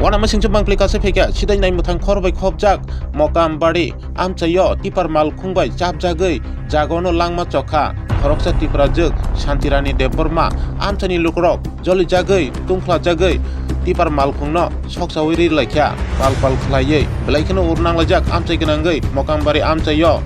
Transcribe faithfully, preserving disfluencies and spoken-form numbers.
Uanama singcha mangpli kasa phaikha sidai nai mwthang khor bai khopjak Mokambari amchaio tipar malkhung bai chapjagwi jagano langma chokha khoroksa Tiprajwk Santirani Debbarma amchaini lukurok jolijagwi tungkhlajagwi tipar malkhungno soksawi ri laikha pal pal khlaiwi belai kheno ur nanglaijak amchai gwnangwi Mokambari amchaio.